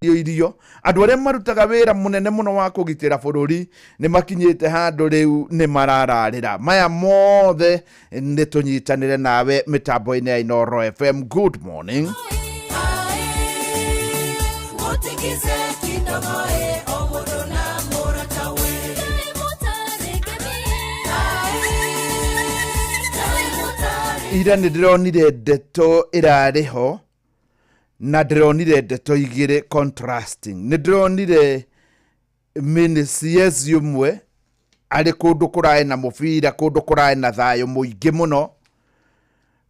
Irio andũ arĩa marutaga wĩra mũnene mũno wa kũgitĩra bũrũri nĩ makinyĩte handũ rĩu nĩ marararĩra. Maya mothe nĩ tũnyitanĩre nawe mĩtambo-inĩ ya Inoro FM. Good morning. Ira nĩ ndĩronire ndeto ĩrarĩ ho na ndĩronire ndeto igĩrĩ contrasting. Nĩ ndĩronire mini-CS ũmwe arĩ kũndũ kũraĩ na mũbira, kũndũ kũraĩ na thayũ mũingĩ mũno,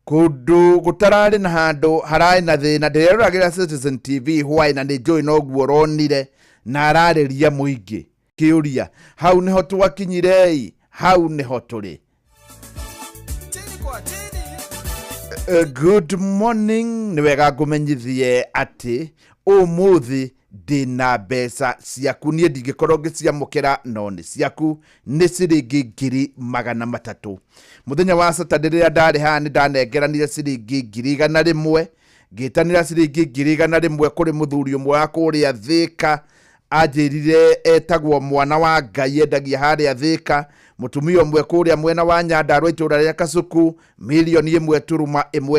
kũndũ gũtararĩ na handũ haraĩ na thĩna. Ndĩreroragĩra Citizen TV hwaĩ na nĩ njũĩ noguo ũronire, na ararĩria mũingĩ. Kĩũria, hau nĩho twakinyirei? Hau nĩho tũrĩ. Good morning. Nĩ wega ngũmenyithie atĩ ũmũthĩ ndĩna mbeca ciaku. Niĩ ndingĩkorwo ngĩciamũkĩra, no nĩ ciaku, nĩ ciringi 300,000. Mũthenya wa Saturday rĩrĩa ndarĩ haha nĩ ndanengeranire ciringi 100,000, ngĩtanĩra ciringi 100,000 kũrĩ mũthuri ũmwe wa kũrĩa Thĩka. Anjĩrire etagwo Mwana wa Ngai, endagia harĩa Thĩka. Mũtumia ũmwe kũrĩa mwena wa Nyandarua, itũra rĩa Kasuku, 1.1 million.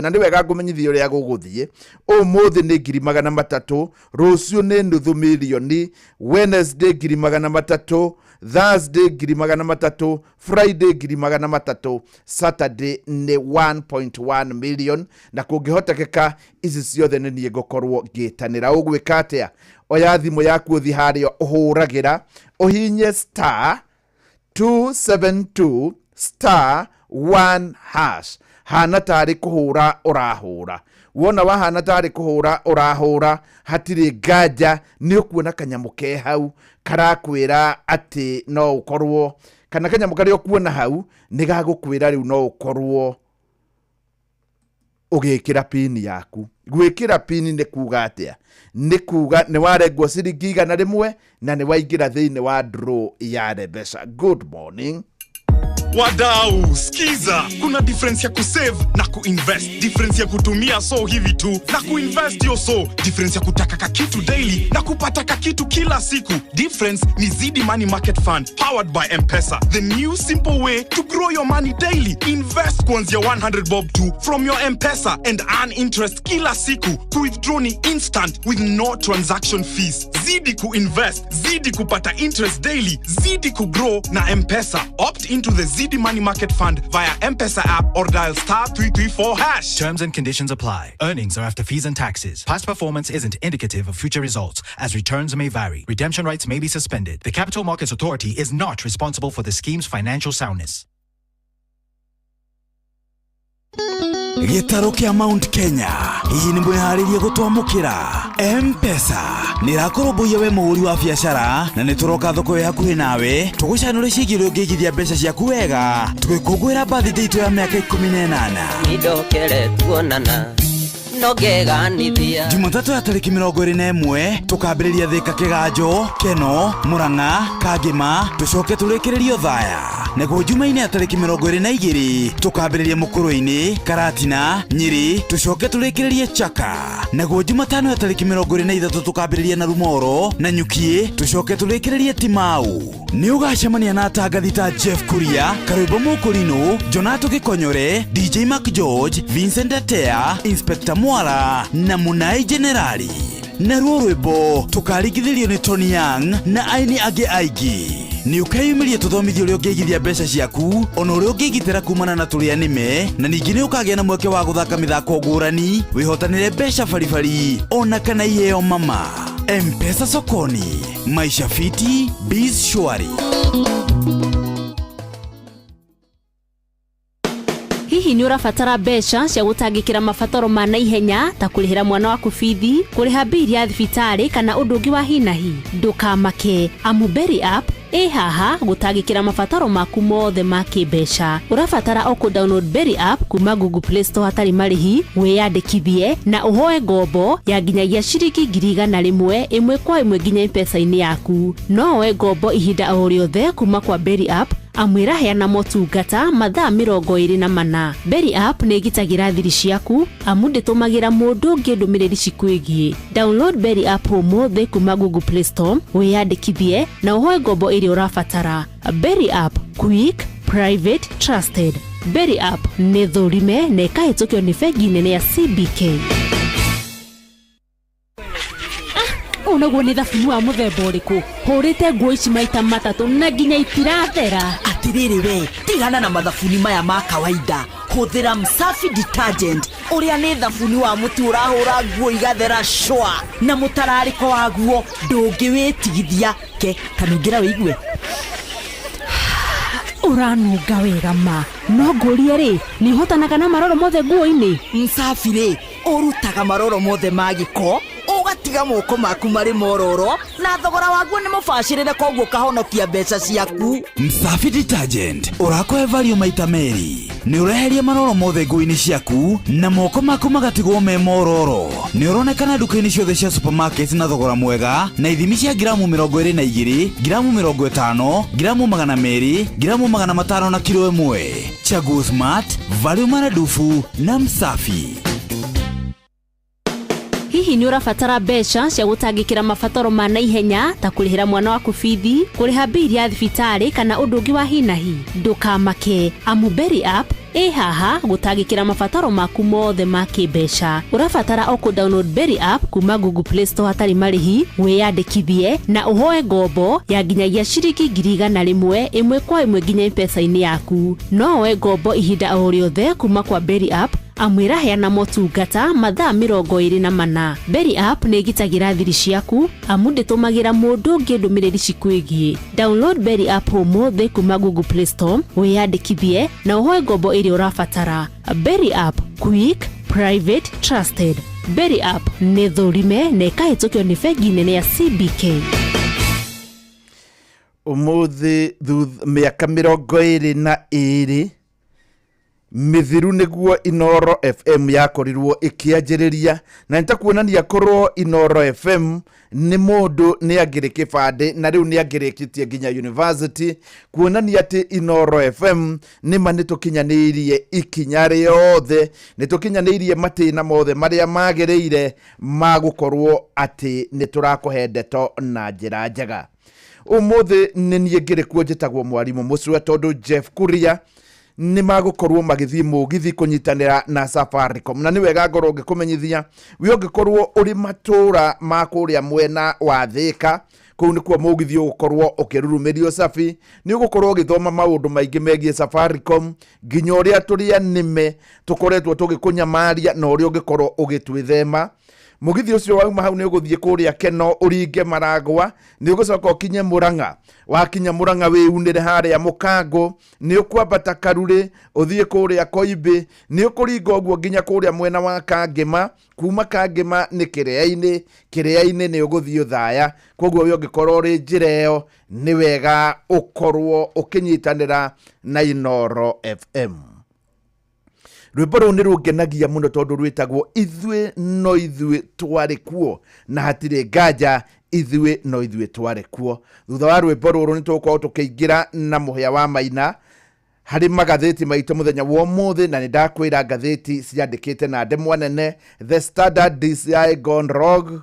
Na nĩ wega ngũmenyithie ũrĩa gũgũthiĩ. Ũmũthĩ nĩ 300,000, rũciũ nĩ nuthu mirioni, Wednesday 300,000, Thursday 300,000, Friday 300,000, Saturday nĩ 1.1 million. Na kũngĩhotekeka ici ciothe nĩ niĩ ngũkorwo ngĩtanĩra. Ũgwĩka atĩa? Oya thimũ yaku, ũthiĩ harĩa ũhũragĩra, ũhinye star 272 star 1 hash. Hana tarĩ kũhũra ũrahũra. Wona wahana tarĩ kũhũra ũrahũra, hatirĩ nganja nĩ ũkuona kanyamũ ke hau karakwĩra atĩ no ũkorwo, kana kanyamũ karĩa ũkuona hau nĩ gagũkwĩra rĩu no ũkorwo ũgĩkĩra pini yaku. Gwĩkĩra pini nĩ kuga atĩa? Nĩ kuga nĩ warengwo ciringi 100 na nĩ waingĩra thĩinĩ wa draw ya Rebesha. Good morning. Wadau, skiza, kuna difference ya kusave na kuinvest, difference ya kutumia so hivi tu na kuinvest yo so, difference ya kutaka kakitu daily na kupata kakitu kila siku. Difference ni Zidi Money Market Fund powered by M-Pesa, the new simple way to grow your money daily. Invest kuanzia 100 bob tu from your M-Pesa and earn interest kila siku. Kuwithdraw ni instant with no transaction fees. Zidi kuinvest, zidi kupata interest daily, zidi kugrow na M-Pesa. Opt into the Zidi Money Market Fund via M-Pesa app or dial star 334 hash. Terms and conditions apply. Earnings are after fees and taxes. Past performance isn't indicative of future results, as returns may vary. Redemption rights may be suspended. The Capital Markets Authority is not responsible for the scheme's financial soundness. Gĩtarũ kĩa Mount Kenya, hihi nĩ mwĩharĩrie gũtwamũkĩra? M-Pesa nĩ ĩrakũrũmbũiya we mũhũri wa biacara, na nĩ tũroka thoko ĩ hakuhĩ nawe tũgũcanũre ciĩgiĩ ũrĩa ũngĩigithia mbeca ciaku wega tũgĩkũngũĩra birthday itũ ya mĩaka 18. Nindokere tuonana no ngeganithia. Jumatatũ ya tarĩki 21 tũkambĩrĩria Thĩka, Kĩganjo, Keno, Mũrang'a, Kangĩma, tũcoke tũrĩkĩrĩrio Thaya. Naguo Jumaine ya tarĩki 22 tũkambĩrĩria Mũkũrũ-inĩ, Karatina, Nyĩrĩ, tũcoke tũrĩkĩrĩrie Chaka. Naguo Jumatano ya tarĩki 23 tũkambĩrĩria na Rumoro na Nyukiĩ, tũcoke tũrĩkĩrĩrie Timau. Nĩ ũgacemania na atangathi ta Jeff Kuria, Karwĩmbo, Mũkũrinũ, Jonato Gĩkonyore, DJ Mark George, Vincent Atea, Inspector Mwara na Mũnai Generali. Naruo rwĩmbo tũkaringithĩrio nĩ Tony Young na aini angĩ aingĩ. Nĩ ũkeyumĩria tũthomithio ũrĩa ũngĩigithia mbeca ciaku, ona ũrĩa ũngĩgitĩra kumana na tũrĩa nĩme, na ningĩ nĩ ũkagĩa na mweke wa gũthaka mĩthako ngũrani, wĩhotanĩre mbeca baribari ona kana iheo mama. M-Pesa sokoni, maisha fiti, biz shwari. Hihi nĩ ũrabatara mbeca cia gũtangĩkĩra mabataro ma naihenya ta kũrĩhĩra mwana waku bithi, kũrĩha mbili ya thibitarĩ, kana ũndũ ũngĩ wa hi na hi? Ndũkamake, amu Berry App ĩ haha gũtangĩkĩra mabataro maku mothe ma kĩmbeca. Ũrabatara o kũ download Berry App kuma Google Play Store hatarĩ marĩhi, wĩyandĩkithie na ũhoe ngombo ya nginyagia ciringi 100,000 ĩmwe kwa ĩmwe nginya M-Pesa-inĩ yaku. No woe ngombo ihinda o rĩothe kuma kwa Berry App. Amu ĩraheana motungata mathaa 24. Berry App nĩ ĩgitagĩra thiri ciaku amu ndĩtũmagĩra mũndũ ũngĩ ndũmĩrĩri cikwĩgiĩ. Download Berry App ũmũthĩ kuma Google Play Store, wĩyandĩkithie na ũhoe ngombo ĩrĩa ũrabatara. Berry App, quick, private, trusted. Berry App nĩ thũrime na ĩkahĩtũkio nĩ bengi nene ya CBK. Ũũ naguo nĩ thabuni wa mũthemba ũrĩkũ? Hũrĩte nguo ici maita matatũ na nginya itirathera. Atirĩrĩ we, tigana na mathabuni maya ma kawaida, hũthĩra Msafi Detergent, ũrĩa nĩ thabuni wa mũtu ũrahũra nguo igathera shwa, na mũtararĩko waguo ndũngĩwĩtigithia. Ke kanungĩra wĩigue. Ũranunga wega ma. No ngũrie rĩ, nĩ ũhotanaga na maroro mothe nguo-inĩ? Msafi rĩ, ũrutaga maroro mothe ma gĩko, ũgatiga moko maku marĩ mororo, na thogora waguo nĩ mũbacĩrĩre, koguo ũkahonokia mbeca ciaku. Msafi Detergent ũrakũhe value maita merĩ. Nĩ ũreheria maroro mothe nguo-inĩ ciaku na moko maku magatigwo me mororo. Nĩ ũronekana nduka-inĩ ciothe cia supermarket na thogora mwega na ithimi cia ngiramu 22, ngiramu 50, ngiramu 200, ngiramu 500 na kilo 1. Chaguo smart, value maradufu na Msafi. Hihi nĩ ũrabatara mbeca cia gũtangĩkĩra mabataro ma naihenya ta kũrĩhĩra mwana waku bithi, kũrĩha mbili ya thibitarĩ kana ũndũ ũngĩ wa hi na hi? Ndũkamake, amu Berry App ĩ haha gũtangĩkĩra mabataro maku mothe ma kĩmbeca. Ũrabatara o kũ download Berry App kuma Google Play Store hatarĩ marĩhi, wĩyandĩkithie na ũhoe ngombo ya nginyagia ciringi 100,000 ĩmwe kwa ĩmwe nginya M-Pesa-inĩ yaku. No woe ngombo ihinda o rĩothe kuma kwa Berry App amu ĩraheana motungata mathaa 24. Berry App nĩ ĩgitagĩra thiri ciaku amu ndĩtũmagĩra mũndũ ũngĩ ndũmĩrĩri cikwĩgiĩ. Download Berry App ũmũthĩ kuma Google Play Store, wĩyandĩkithie na ũhoe ngombo ĩrĩa ũrabatara. Berry App, quick, private, trusted. Berry App nĩ thũrime na ĩkahĩtũkio nĩ bengi nene ya CBK. Ũmũthĩ mĩaka 22 mĩthiru nĩguo Inooro FM yakorirwo ĩkĩanjĩrĩria, na nĩtakuonania korwo Inooro FM nĩ mũndũ nĩ angĩrĩ kĩbandĩ na rĩu nĩ angĩrĩkĩtie nginya university, kuonania atĩ Inooro FM nĩma nĩtũkinyanĩirie ikinya rĩothe, nĩtũkinyanĩirie matĩna mothe marĩa magĩrĩire ma gũkorwo atĩ nĩtũrakũhe ndeto na njĩra njega. Ũmũthĩ nĩ niĩ ngĩrĩ kuo njĩtagwo Mwarimũ Mũcwe, tondũ Jeff Kuria nĩ magũkorwo magĩthiĩ mũgithi kũnyitanĩra na Safaricom, na nĩ wega ngorwo ngĩkũmenyithia we ũngĩkorwo ũrĩ matũra ma kũrĩa mwena wa Thĩka, kũu nĩkuo mũgithi ũgũkorwo ũkĩrurumĩrio cabi. Nĩ ũgũkorwo ũgĩthoma maũndũ maingĩ megiĩ Safaricom, nginya ũrĩa tũrĩa nĩme tũkoretwo tũgĩkũnyamaria na ũrĩa ũngĩkorwo ũgĩtwĩthema. Mũgithi ũcio wauma hau nĩ ũgũthiĩ kũrĩa Keno, ũringe Maragwa, nĩ ũgũcoka ũkinye Mũrang'a. Wakinya Mũrang'a wĩunĩre harĩa Mũkango, nĩ ũkwambata Karurĩ ũthiĩ kũrĩa Koimbĩ, nĩ ũkũringa ũguo nginya kũrĩa mwena wa Kangĩma. Kuma Kangĩma nĩ Kĩrĩa-inĩ, Kĩrĩa-inĩ nĩ ũgũthiĩ Othaya. Koguo we ũngĩkorwo ũrĩ njĩra ĩyo nĩ wega ũkorwo ũkĩnyitanĩra na Inooro FM. Rwĩmbo rũu nĩ rũngenagia mũno tondũ rwĩtagwo Ithuĩ no Ithuĩ Twarĩ Kuo, na hatirĩ nganja ithuĩ no ithuĩ twarĩ kuo. Thutha wa rwĩmbo rũrũ nĩ tũgũkorwo tũkĩingĩra na mũhĩa wa maina harĩ magathĩti maitũ mũthenya wa ũmũthĩ, na nĩ ndakwĩra ngathĩti ciandĩkĩte na ndemwa nene: The Standard, DCI gone rogue;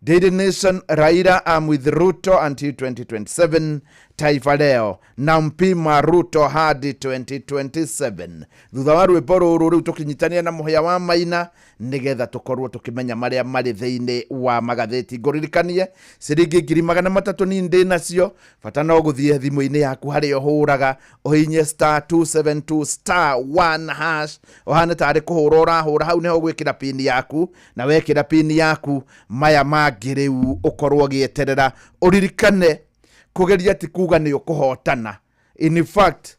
Daily Nation, Raila, I'm with Ruto until 2027; Taifa Leo, nampima Ruto hadi 2027. Thutha wa rwĩmbo rũrũ rĩu tũkĩnyitanĩra na mũhĩa wa maina nĩgetha tũkorwo tũkĩmenya marĩa marĩ thĩinĩ wa magathĩti. Ngũririkanie ciringi 300,000 ni ndĩ nacio, bata no gũthiĩ thimũ-inĩ yaku harĩa ũhũraga ũhinye star 272 star 1 hash, ũhane tarĩ kũhũra ũrahũra. Hau nĩho ũgwĩkĩra pini yaku, na wekĩra pini yaku maya mangĩ rĩu ũkorwo ũgĩeterera. Ũririkane kũgeria ti kuga nĩ ũkũhotana. In fact,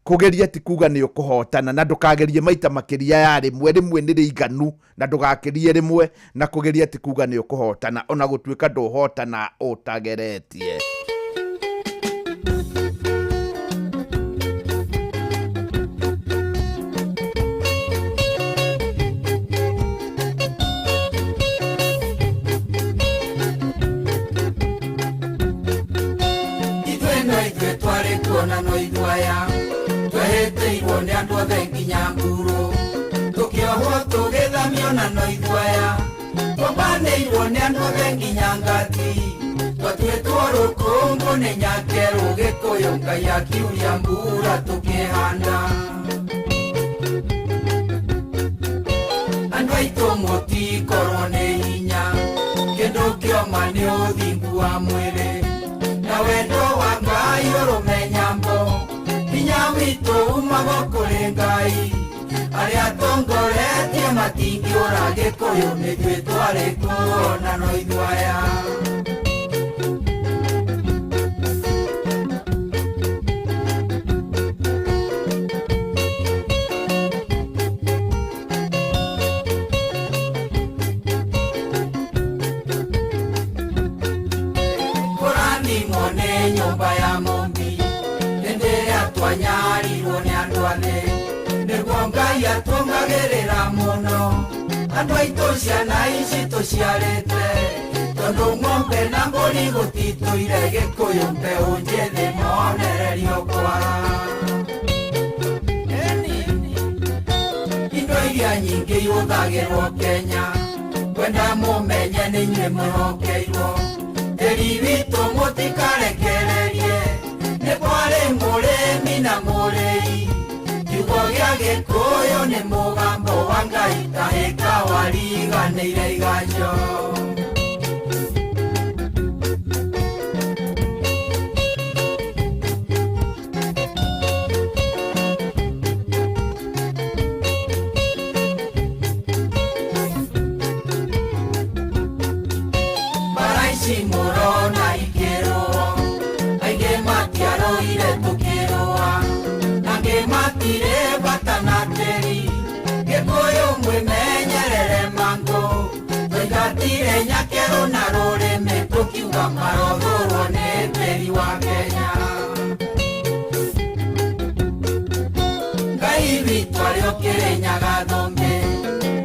kũgeria ti kuga nĩ ũkũhotana, na ndũkagerie maita makĩria ya rĩmwe. Rĩmwe nĩ rĩiganu na ndũgakĩrie rĩmwe, na kũgeria ti kuga nĩ ũkũhotana, ona gũtuĩka ndũhotana ũtageretie. Ithuĩ no ithuĩ twarĩ kuo na no ithuĩ Twambanĩirwo nĩ andũ othe nginya mburu, tũkĩohwo tũgĩthamio na no ithuaya. Twambanĩirwo nĩ andũ othe nginya ngati, twatuĩtwo rũkũngũ nĩ nyakerũ. Gĩkũyũ Ngai akiuria mbura tũkĩhanda. Andũ aitũ mũtikorwo nĩ hinya, kĩndũ kĩoma nĩ ũthingu wa mwĩrĩ na wendo wa Ngai ũrũme nyambo. Hinya witũ umaga kũrĩ Ngai, arĩa tongoretie matingĩũra. Gĩkũyũ nĩthuĩ twarĩ kuo na no ithuĩ aya. Kũrathimwo nĩ nyũmba ya Mũmbi hĩndĩ ĩrĩa twanyarirwo nĩ andũ athĩ, nĩguo Ngai atũngagĩrĩra mũno. Andũ aitũ ciana ici tũciarĩte, tondũ ng'ombe na mbũri gũtitũire. Gĩkũyũ mbeũ njĩthĩ monererio kwara. Indo iria nyingĩ ihũthagĩrwo Kenya, kwenda mũmenye nĩ inyuĩ mwĩhokeirwo. Tĩri witũ mũtikarekererie, nĩ kwarĩ mũrĩmi na mũrĩi. Kiugo gĩa Gĩkũyũ nĩ mũgambo wa Ngai, tahĩka wariganĩire iganjo. Mbara ici mũrona ikĩrũo, aingĩ matiarũire tũkĩrũa, nangĩ matirĩ bata na tĩri. Gĩkũyũ mwĩmenyerere mangũ, twaingatire nyakerũ na rũrĩmĩ, tũkiuga marothũrwo nĩ tĩri wa Kenya. Ngai witũ arĩ ũkĩrĩnyaga thũmbĩ,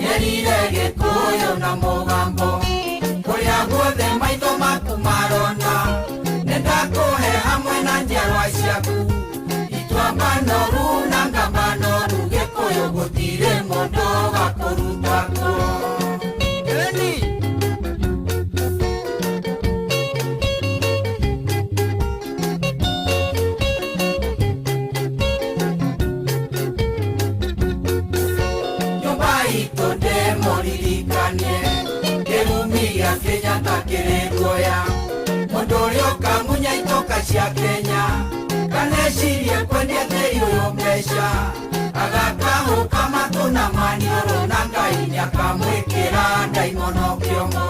nĩerire Gĩkũyũ na mũgambo, kũrĩa guothe maitho maku marona, nĩndakũhe hamwe na njiarwa ciaku. Ituamba noru na ngamba noru, Gĩkũyũ gũtirĩ mũndũ ũgakũruta kuo. Eni. Nyũmba itũ ndĩmũririkanie, kĩrumi gĩa Kenyatta kĩrĩ guoya. Mũndũ ũrĩa ũkamunya itoka cia Kenya, kanecirie kwendia tĩri ũyũ mbeca, agakahũka matũ na maniũrũ, na Ngai nĩakamwĩkĩra ndaimono kĩongo.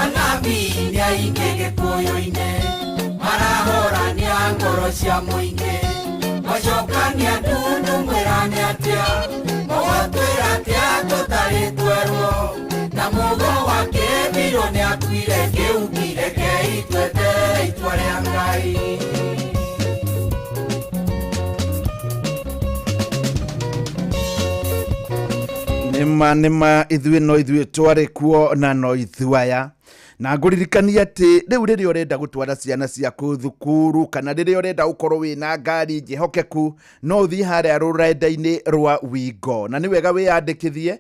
Anabii nĩ aingĩ Gĩkũyũ-inĩ, marahorania ngoro cia mũingĩ, macokania ndundu mwĩrane atĩa, mũgũtwĩra atĩa tũtarĩ twerwo, na mũgo wa kĩbirũ nĩakuire kĩu rekei tweterere itua rĩa Ngai. Nĩma nĩma, ithuĩ no ithuĩ twarĩ kuo na no ithuĩ aya. Na ngũririkania atĩ rĩu rĩrĩa ũrenda gũtwara ciana ciaku thukuru, kana rĩrĩa ũrenda ũkorwo wĩna ngari njĩhokeku, no ũthiĩ harĩa rũrenda-inĩ rwa Wingo, na nĩ wega wĩyandĩkithie.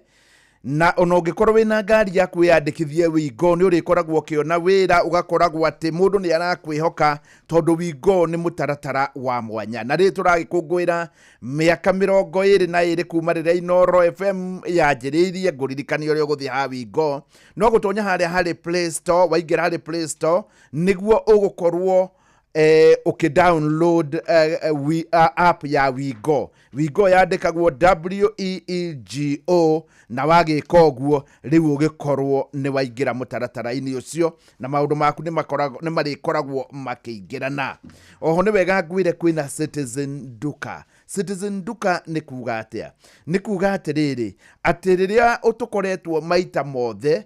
Na ona ũngĩkorwo wĩna ngari yaku, wĩyandĩkithie Wingo, nĩ ũrĩkoragwo ũkĩona wĩra, ũgakoragwo atĩ mũndũ nĩ arakwĩhoka, tondũ Wingo nĩ mũtaratara wa mwanya. Na rĩrĩ tũragĩkũngũĩra mĩaka 22 kuma rĩrĩa Inooro FM yanjĩrĩirie, ngũririkania ũrĩa ũgũthiĩ ha Wingo no gũtonya harĩa harĩ Play Store. Waingĩra harĩ Play Store, nĩguo ũgũkorwo ũkĩ download app ya Wingo. Wingo yandĩkagwo WEEGO, na wagĩka ũguo rĩu ũgĩkorwo nĩ waingĩra mũtaratara-inĩ ũcio, na maũndũ maku nĩ marĩkoragwo makĩingĩrana. Oho nĩ wega ngwĩre kwĩna Citizen Duka. Citizen Duka nĩ kuga atĩa? Nĩ kuga atĩrĩrĩ, atĩ rĩrĩa ũtũkoretwo maita mothe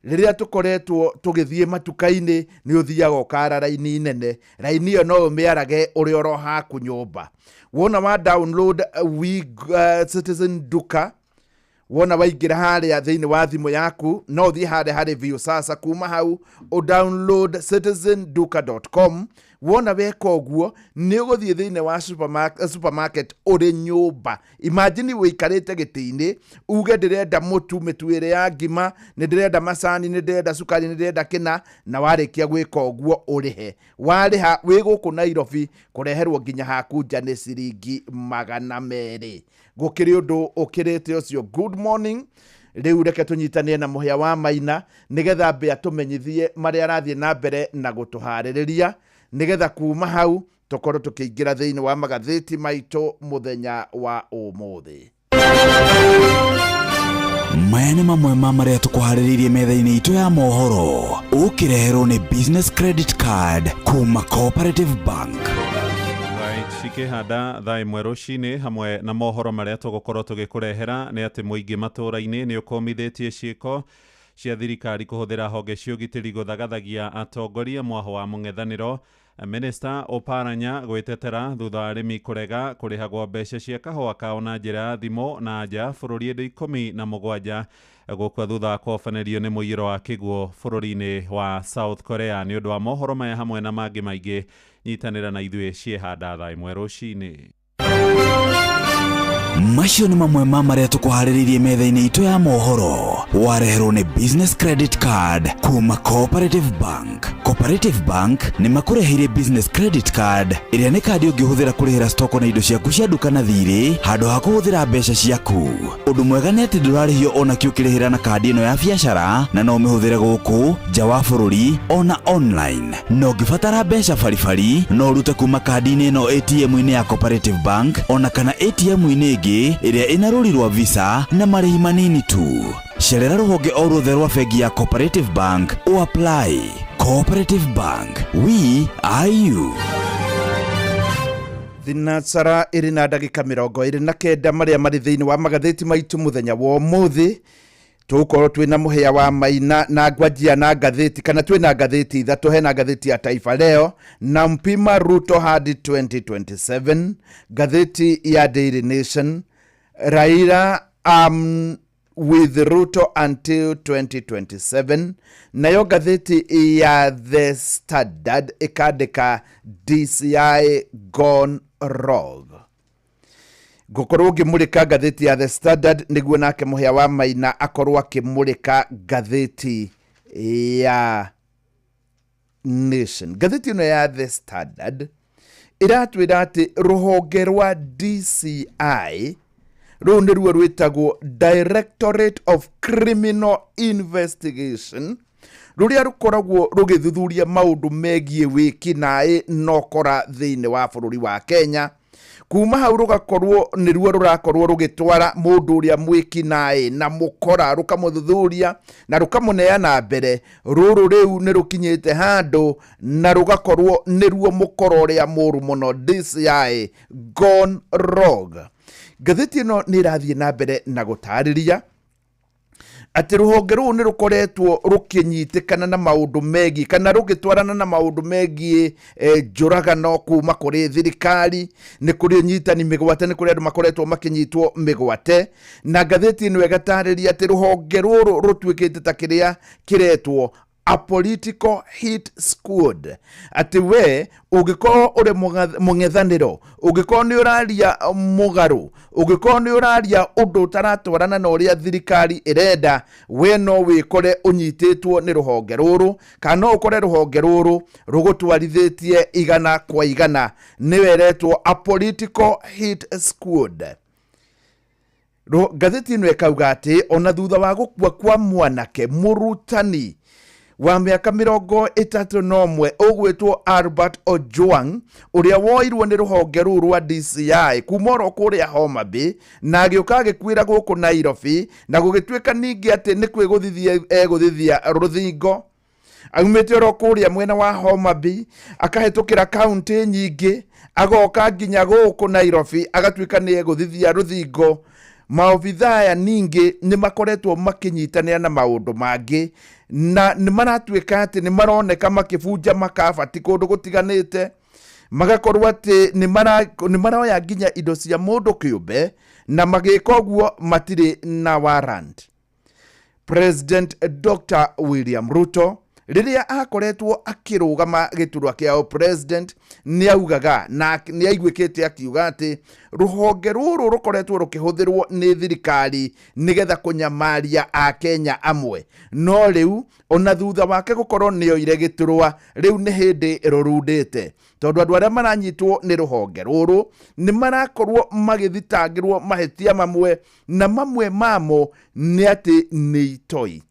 rĩrĩa tũkoretwo tũgĩthiĩ matuka-inĩ, nĩ ũthiaga ũkara raini nene. Raini ĩyo no ũmĩarage ũrĩ oro haku nyũmba. Wona wa download Citizen Duka, wona waingĩra harĩa thĩinĩ wa thimũ yaku, no ũthiĩ harĩa harĩ Viusasa, kuma hau ũ download citizenduka.com. Wona weka ũguo, nĩ ũgũthiĩ thĩinĩ wa supermarket ũrĩ nyũmba. Imagine wĩikarĩte gĩtĩ-inĩ, uge ndĩrenda mũtu, mĩtu ĩrĩa ya ngima, nĩ ndĩrenda macani, nĩ ndĩrenda cukari, nĩ ndĩrenda kĩna, na warĩkia gwĩka ũguo ũrĩhe. Warĩha wĩ gũkũ Nairobi, kũreherwo nginya haku nja nĩ ciringi 200. Gũkĩrĩ ũndũ ũkĩrĩte ũcio. Good morning. Rĩu reke tũnyitanĩre na Mũhĩa wa Maina nĩgetha ambe atũmenyithie marĩa arathiĩ na mbere na gũtũharĩrĩria, nĩgetha kuma hau tũkorwo tũkĩingĩra thĩinĩ wa magathĩti maitũ mũthenya wa ũmũthĩ. Maya nĩ mamwe ma marĩa tũkũharĩrĩirie metha-inĩ itũ ya mohoro, ũkĩreherwo nĩ Business Credit Card kuma Cooperative Bank. Right, cikĩhanda thaa 1 rũcinĩ hamwe na mohoro marĩa tũgũkorwo tũgĩkũrehera nĩ atĩ mũingĩ matũũra-inĩ nĩ ũkũmithĩtie ciĩko cia thirikari kũhũthĩra honge cia ũgitĩri gũthagathagia atongoria mwaho wa mũng'ethanĩro. Minister Oparanya gwĩtetera thutha wa arĩmi kũrega kũrĩhagwo mbeca cia kahũa kao na njĩra ya thimũ na nja bũrũri ĩndĩ 17 gũkua thutha wa kũhobanĩrio nĩ mũiyũro wa kĩguũ bũrũri-inĩ wa South Korea. Nĩ ũndũ wa mohoro maya hamwe na mangĩ maingĩ, nyitanĩra na ithuĩ ciĩhanda thaa 1 rũcinĩ. Macio nĩ mamwe ma marĩa tũkũharĩrĩirie metha-inĩ itũ ya mohoro, wareherwo nĩ Business Credit Card kuma Cooperative Bank. Cooperative Bank nĩ makũreheire Business Credit Card ĩrĩa nĩ kandi ũngĩhũthĩra kũrĩhĩra stoko na indo ciaku cia nduka na thirĩ handũ ha kũhũthĩra mbeca ciaku. Ũndũ mwega nĩ atĩ ndũrarĩhio ona kĩ ũkĩrĩhĩra na kandi ĩno ya biacara, na no ũmĩhũthĩre gũkũ nja wa bũrũri ona online. Na ũngĩbatara mbeca baribari, no ũrute kuma kandi-inĩ ĩno ATM-inĩ ya Cooperative Bank ona kana ATM-inĩ ĩngĩ ĩrĩa ĩna rũri rwa Visa na marĩhi manini tu. Cerera rũhonge o ruothe rwa bengi ya Cooperative Bank o apply. Cooperative Bank, we are you. Thinacara ĩrĩ na ndagĩka 29. Marĩa marĩ thĩinĩ wa magathĩti maitũ mũthenya wa ũmũthĩ, tũgũkorwo twĩna Mũhĩa wa Maina na ngwanjia na ngathĩti, kana twĩna ngathĩti ithatũ. Hena ngathĩti ya Taifa Leo na Mpima Ruto hadi 2027, ngathĩti ya Daily Nation, Raila with Ruto until 2027, nayo ngathĩti ya The Standard ĩkandĩka DCI gone rogue. Ngũkorwo ngĩmũrĩka ngathĩti ya The Standard nĩguo nake Mũhĩa wa Maina akorwo akĩmũrĩka ngathĩti ya Nation. Ngathĩti ĩno ya The Standard ĩratwĩra atĩ rũhonge rwa DCI, rũu nĩruo rwĩtagwo Directorate of Criminal Investigation, rũrĩa rũkoragwo rũgĩthuthuria maũndũ megiĩ wĩkinaĩ na ũkora thĩinĩ wa bũrũri wa Kenya. Kuma hau rũgakorwo nĩruo rũrakorwo rũgĩtwara mũndũ ũrĩa mwĩkinaĩ na mũkora, rũkamũthuthuria na rũkamũneana mbere. Rũrũ rĩu nĩ rũkinyĩte handũ na rũgakorwo nĩruo mũkora ũrĩa mũru mũno, DCI gone rogue. Ngathĩti ĩno nĩ ĩrathiĩ na mbere na gũtarĩria atĩ rũhonge rũu nĩ rũkoretwo rũkĩnyitĩkana na maũndũ megiĩ, kana rũgĩtwarana na maũndũ megiĩ njũragano kuma kũrĩ thirikari. Nĩ kũrĩ ũnyitani mĩgwate, nĩ kũrĩ andũ makoretwo makĩnyitwo mĩgwate, na ngathĩti ĩno ĩgatarĩria atĩ rũhonge rũrũ rũtuĩkĩte ta kĩrĩa kĩretwo a political hit squad, atĩ we ũngĩkorwo ũrĩ mũng'ethanĩro, ũngĩkorwo nĩ ũraria mũgarũ, ũngĩkorwo nĩ ũraria ũndũ ũtaratwarana na ũrĩa thirikari ĩrenda, we no wĩkore ũnyitĩtwo nĩ rũhonge rũrũ, kana no ũkore rũhonge rũrũ rũgũtwarithĩtie 100 kwa 100. Nĩwe ĩretwo a political hit squad. Ngathĩti ĩno ĩkauga atĩ ona thutha wa gũkua kwa mwanake mũrutani wa mĩaka 31 ũgwĩtwo Albert Ojwang, ũrĩa woirwo nĩ rũhonge rũu rwa DCI kuma oro kũrĩa Homa Bay na agĩũka agĩkuĩra gũkũ Nairobi, na gũgĩtuĩka ningĩ atĩ nĩ kwĩgũthithia egũthithia rũthingo, aumĩte oro kũrĩa mwena wa Homa Bay, akahĩtũkĩra kaunti nyingĩ, agoka nginya gũkũ Nairobi, agatuĩka nĩ egũthithia rũthingo. Maobithaa aya ningĩ nĩ makoretwo makĩnyitanĩra na maũndũ mangĩ, na nĩ maratuĩka atĩ nĩ maroneka makĩbunja makabati kũndũ gũtiganĩte, magakorwo atĩ nĩ maroya nginya indo cia mũndũ kĩũmbe, na magĩka ũguo matirĩ na warrant. President Dr. William Ruto Rĩrĩa akoretwo akĩrũgama gĩturwa kĩa president, nĩ augaga na nĩ aiguĩkĩte akiuga atĩ rũhonge rũrũ rũkoretwo rũkĩhũthĩrwo nĩ thirikari nĩgetha kũnyamaria Akenya amwe. No rĩu ona thutha wake gũkorwo nĩ oire gĩturwa, rĩu nĩ hĩndĩ rũrundĩte, tondũ andũ arĩa maranyitwo nĩ rũhonge rũrũ nĩ marakorwo magĩthitangĩrwo mahĩtia mamwe, na mamwe mamo nĩ atĩ nĩ itoi.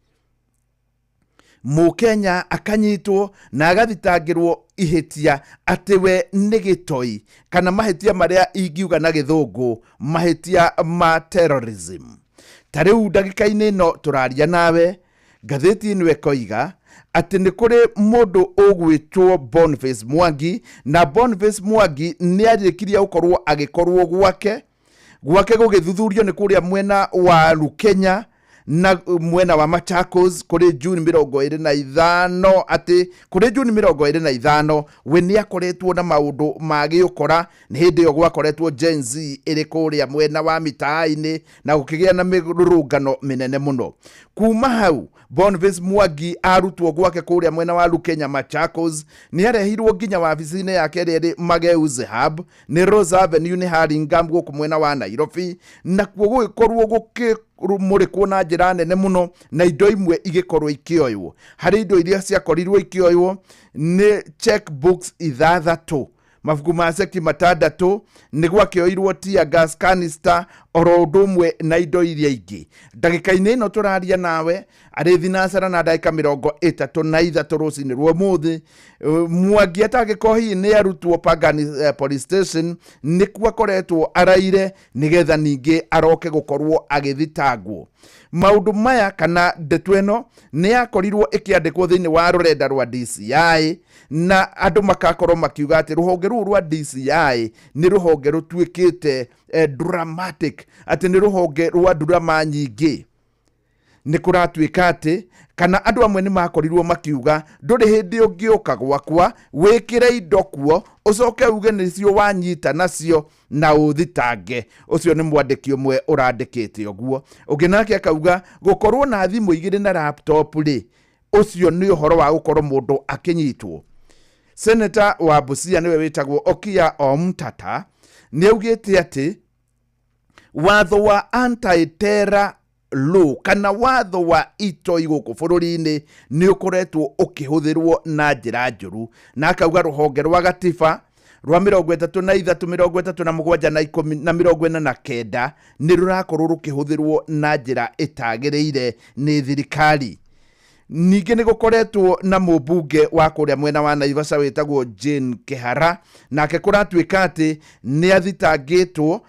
Mũkenya akanyitwo na agathitangĩrwo ihĩtia atĩ we nĩ gĩtoi, kana mahĩtia marĩa ingiuga na Gĩthũngũ mahĩtia ma terrorism. Ta rĩu ndagĩka-inĩ ĩno tũraria nawe, ngathĩti ĩno ĩkoiga atĩ nĩ kũrĩ mũndũ ũgwĩtwo Boniface Mwangi, na Boniface Mwangi nĩ arĩkirie gũkorwo agĩkorwo gwake gũgĩthuthurio nĩ kũrĩa mwena wa Rukenya na mwena wa Machakos kũrĩ Juni 25, atĩ kũrĩ Juni 25 we nĩ akoretwo na maũndũ ma gĩũkora. Nĩ hĩndĩ ĩyo gwakoretwo Gen Z ĩrĩ kũrĩa mwena wa mitaa-inĩ na gũkĩgĩa na mĩrũrũngano mĩnene mũno. Kuma hau Boniface Mwangi arutwo gwake kũrĩa mwena wa Rukenya, Machakos, nĩ arehirwo nginya wabici-inĩ yake ĩrĩa ĩrĩ Mageuzi Hub, nĩ Rose Avenue, nĩ Hurlingham gũkũ mwena wa Nairobi, nakuo gũgĩkorwo gũkĩmũrĩkwo na njĩra nene mũno na indo imwe igĩkorwo ikĩoywo. Harĩ indo iria ciakorirwo ikĩoywo nĩ checkbooks 6, mabuku ma ceki 6, nĩ gwakĩoirwo tear gas canister, oro ũndũ ũmwe na indo iria ingĩ. Ndagĩka-inĩ ĩno tũraria nawe, arĩ 3 na ndagĩka 33 rũcinĩ rwa ũmũthĩ, Mwangi atangĩkorwo hihi nĩ arutwo Pangani police station, nĩkuo akoretwo araire nĩgetha ningĩ aroke gũkorwo agĩthitangwo. Maũndũ maya kana ndeto ĩno nĩ yakorirwo ĩkĩandĩkwo thĩinĩ wa rũrenda rwa DCI, na andũ makakorwo makiuga atĩ rũhonge rũu rwa DCI nĩ rũhonge rũtuĩkĩte dramatic, atĩ nĩ rũhonge rwa drama nyingĩ. Nĩ kũratuĩka atĩ kana andũ amwe nĩ makorirwo makiuga ndũrĩ hĩndĩ ũngĩũka gwakwa wĩkĩre indo kuo ũcoke uge nĩcio wanyita nacio na ũthitange. Ũcio nĩ mwandĩki ũmwe ũrandĩkĩte ũguo. Ũngĩ nake akauga gũkorwo na thimũ 2 na laptop rĩ, ũcio nĩ ũhoro wa gũkorwo mũndũ akĩnyitwo. Senator wa Busia nĩwe wĩtagwo Okiya Omtata nĩ augĩte atĩ watho wa anti-terror law kana watho wa itoi gũkũ bũrũri-inĩ nĩ ũkoretwo ũkĩhũthĩrwo na njĩra njũru, na akauga rũhonge rwa gatiba rwa 33, 37 na 10 na 49 nĩ rũrakorwo rũkĩhũthĩrwo na njĩra ĩtagĩrĩire nĩ thirikari. Ningĩ nĩ gũkoretwo na mũmbunge wa kũrĩa mwena wa Naivasha wĩtagwo Jane Kihara, nake kũratuĩka atĩ nĩ athitangĩtwo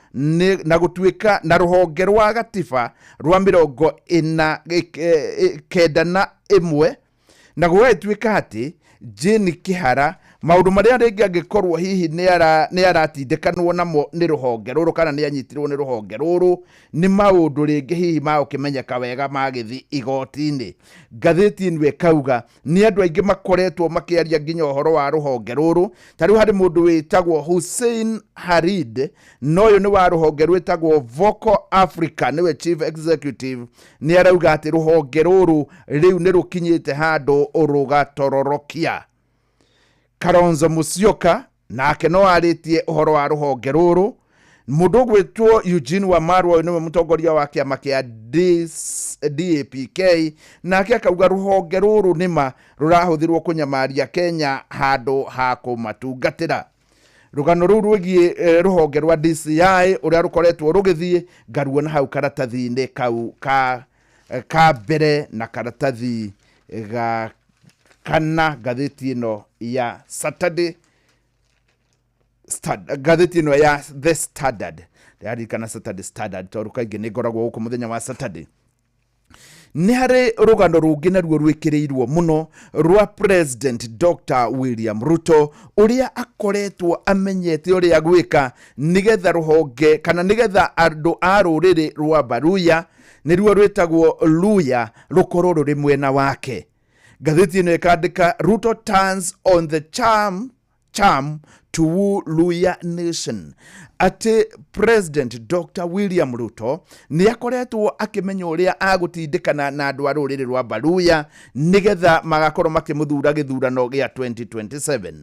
na gũtuĩka na rũhonge rwa gatiba rwa 49, na gũgagĩtuĩka atĩ Jane Kihara maũndũ marĩa rĩngĩ angĩkorwo hihi nĩ aratindĩkanwo namo nĩ rũhonge rũrũ kana nĩ anyitirwo nĩ rũhonge rũrũ nĩ maũndũ rĩngĩ hihi magũkĩmenyeka wega magĩthiĩ igoti-inĩ. Ngathĩti ĩno ĩkauga nĩ andũ aingĩ makoretwo makĩaria nginya ũhoro wa rũhonge rũrũ. Ta rĩu harĩ mũndũ wĩtagwo Hussein Harid, na ũyũ nĩ wa rũhonge rwĩtagwo Vocal Africa, nĩwe chief executive, nĩ arauga atĩ rũhonge rũrũ rĩu nĩ rũkinyĩte handũ rũgatororokia. Kalonzo Musyoka nake no arĩtie ũhoro wa rũhonge rũrũ. Mũndũ ũgwĩtwo Eugene Wamalwa, ũyũ nĩwe mũtongoria wa kĩama kĩa DAPK, nake akauga rũhonge rũrũ nĩma rũrahũthĩrwo kũnyamaria Kenya handũ ha kũmatungatĩra. Rũgano rũu rwĩgiĩ rũhonge rwa DCI ũrĩa rũkoretwo rũgĩthiĩ ngaruona hau karatathi-inĩ kau ka mbere na karatathi ga kana ngathĩti ĩno ya Saturday ngathĩti ĩno ya The Standard. Ndĩraririkana Saturday Standard tondũ kaingĩ nĩ ngoragwo gũkũ mũthenya wa Saturday. Nĩ harĩ rũgano rũngĩ naruo rwĩkĩrĩirwo mũno rwa President Dr. William Ruto ũrĩa akoretwo amenyete ũrĩa gwĩka nĩgetha rũhonge kana nĩgetha andũ a rũrĩrĩ rwa Baruya, nĩruo rwĩtagwo Luya, rũkorwo rũrĩ mwena wake. Ngathĩti ĩno ĩkandĩka Ruto turns on the charm to To woo Luhya Nation, atĩ President Dr William Ruto nĩ akoretwo akĩmenya ũrĩa agũtindĩkana na andũ a rũrĩrĩ rwa Baluya nĩgetha magakorwo makĩmũthura gĩthurano gĩa 2027.